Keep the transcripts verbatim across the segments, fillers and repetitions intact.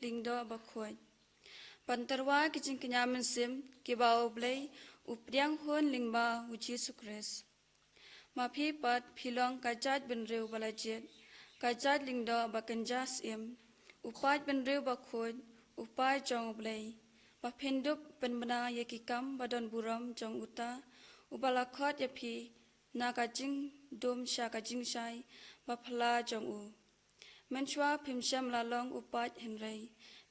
Lyngdoh Bakhuid. Ban tyrwa ki jingkñia mynsiem kiba U Blei u pdiang hun lyngba U Jisu Khrist. Ma phi pat phi long ka jaitbynriew ba la jied, ka jait lyngdoh ba kynja syiem, u paid bynriew bakhuid, u paid jong U Blei, ba phin dup pynbna ïa ki kam ba don burom jong uta uba la khot ïa phi na ka jingdum sha ka jingshai ba phylla jong u. Mynshuwa phim shym la long u paid hynrei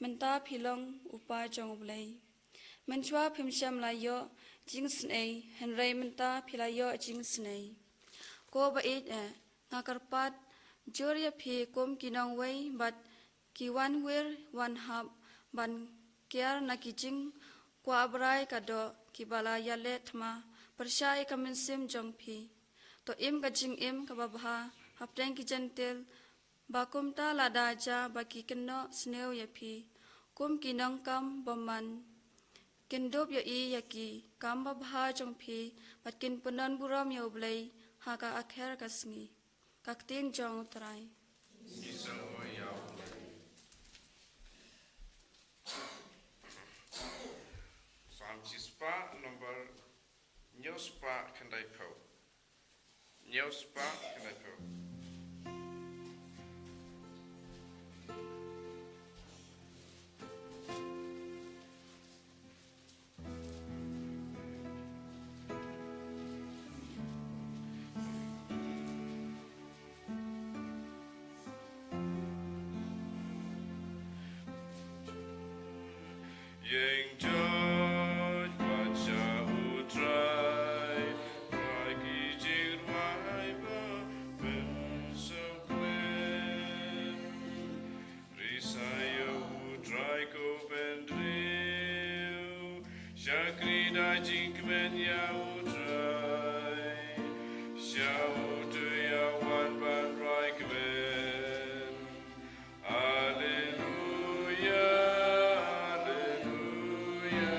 mynta phi long u paid jong U Blei. Mynshuwa phim shym la ïoh jingisynei hynrei mynta phi la ïoh jingisynei. Ko ba ïeit eh, nga kyrpad jur ïa phi kum ki nongwei bad ki wan wir wan hap ban kiar na ki jingkwah brai ka doh kiba la ïaleh thma pyrshah ïa ka mynsiem jong phi. To im ka jingim kaba bha hapdeng ki Jentil, ba kumta lada jia ba ki kynnoh sniew ïa phi kum ki nongkam bymman, kin dup ïohi ïa ki kam babha jong phi bad kin pyndon burom ïa U Blei ha ka akher ka sngi. Ka ktien jong U Trai. Psalm shispah number hynñiewspah khyndaiphew. Hynñiewspah khyndaiphew. Ïeng jot wan sha U Trai, rwai ki jingrwai ba pynsngewkmen. Risa ïa U Trai ko bynriew, shakri da jingkmen ïa U Trai, sha uto uba wan ban rwai kmen. Alleluia, alleluia,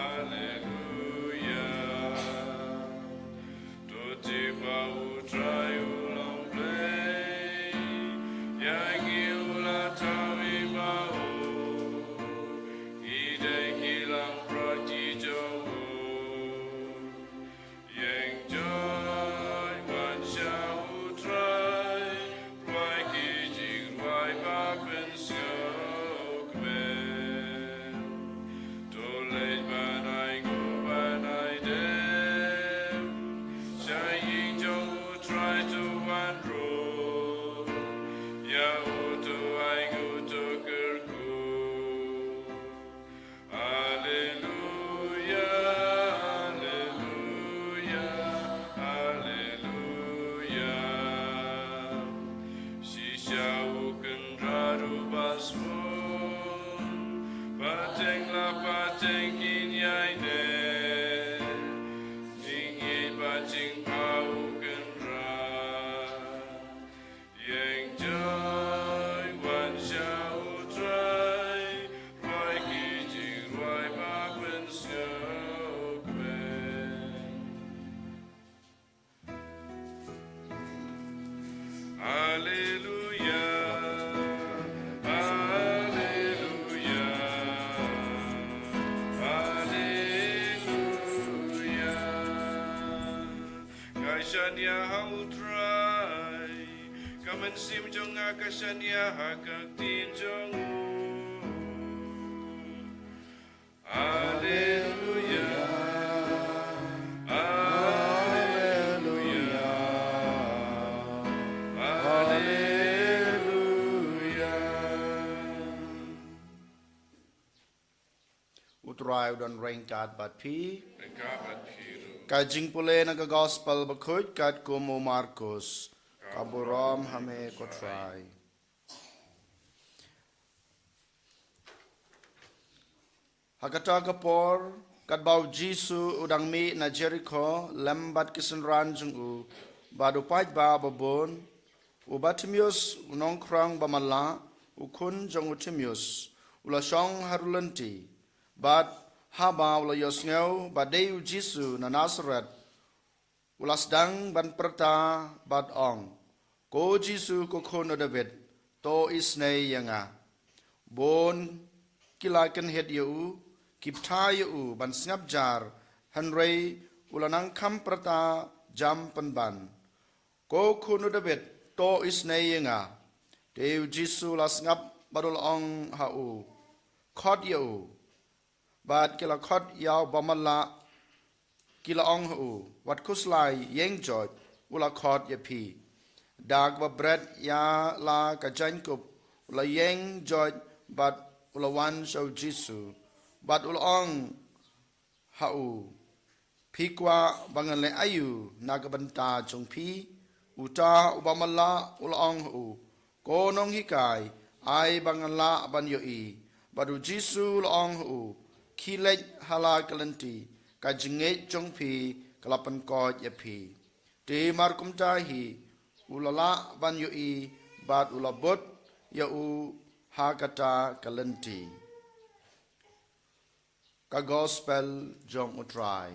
alleluia. To tip ba U Trai u long Blei, ïa ngi u la thaw i ma u, ngi dei ki langbrot ki jong u. Ïeng jot wan sha U Trai, rwai ki jingrwai ba pynsngewkmen. To leit ban ai nguh ban ai dem sha ïing jong U Trai, to wan rung ïa u, to ai nguh to kyrkhu. Alleluia, alleluia, alleluia. Shisha u Kynrad uba sbun, pateng la pateng kin ïaineh, jingïeit bad jingpha u Kynrad. Ïeng jot wan sha U Trai, rwai ki jingrwai ba pynsngewkmen. Alleluia, alleluia, alleluia. Ka shaniah ha U Trai, ka mynsiem jong nga ka shaniah ha ka ktien jong u. Alleluia, alleluia, alleluia. U Trai u don ryngkat bad phi. Ryngkat bad phi ruh. Ka jingpule na ka Gospel bakhuid katkum u Markus. Ka burom ha me ko Trai. Ha kata ka por, katba u Jisu u dang mih na Jerikho lem bad ki synran jong u, bad u paidbah babun, u Bartimeus u nongkhrong ba matlah, u khun jong u Timeus, u la shong ha rulynti, bad haba u la ïohsngew ba dei u Jisu na Nasareth, u la sdang ban pyrta bad ong, Ko Jisu ko khun u Dabid, to isynei ïa nga. Bun ki la kynhit ïa u, ki bthah ïa u ban sngap jar, hynrei u la nang kham pyrta jam pynban, "Ko khun u Dabid, to isynei ïa nga." Te u Jisu u la sngap bad u la ong ha u, "Khot ïa u." Bad ki la khot ïa u bamala, ki la ong ha u, "Wat khuslai, ïeng joit, u la khot ïa phi." Da kaba bret ïa la ka jaiñkup, u la ïeng joit bad u la wan sha u Jisu. Bad u la ong ha u, "Phi kwah ba ngan leh aïu na ka bynta jong phi?" Uta u bamala u la ong ha u, "Ko nonghikai, ai ba ngan lah ban ïohi." Bad u Jisu u la ong ha u, "Khie leit ha la ka lynti, ka jingngeit jong phi ka la pynkoit ïa phi." Te markumta hi u la lah ban ïohi bad u la bud ïa u ha kata ka lynti. Ka Gospel jong U Trai.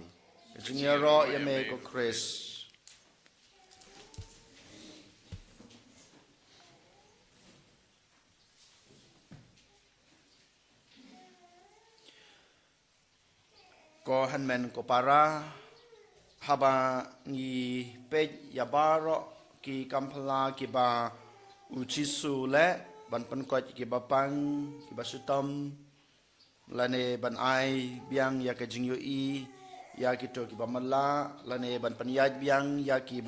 Ka jingïaroh ïa me ko Khrist. Ko hynmen ko para, haba ngi peit ïa baroh ki kam phylla kiba u Jisu u leh, ban pynkoit ïa kiba pang, kiba shitom, lane ban ai biang ïa ka jingïohi ïa kito kiba matlah, lane ban pynïaid biang ïa kiba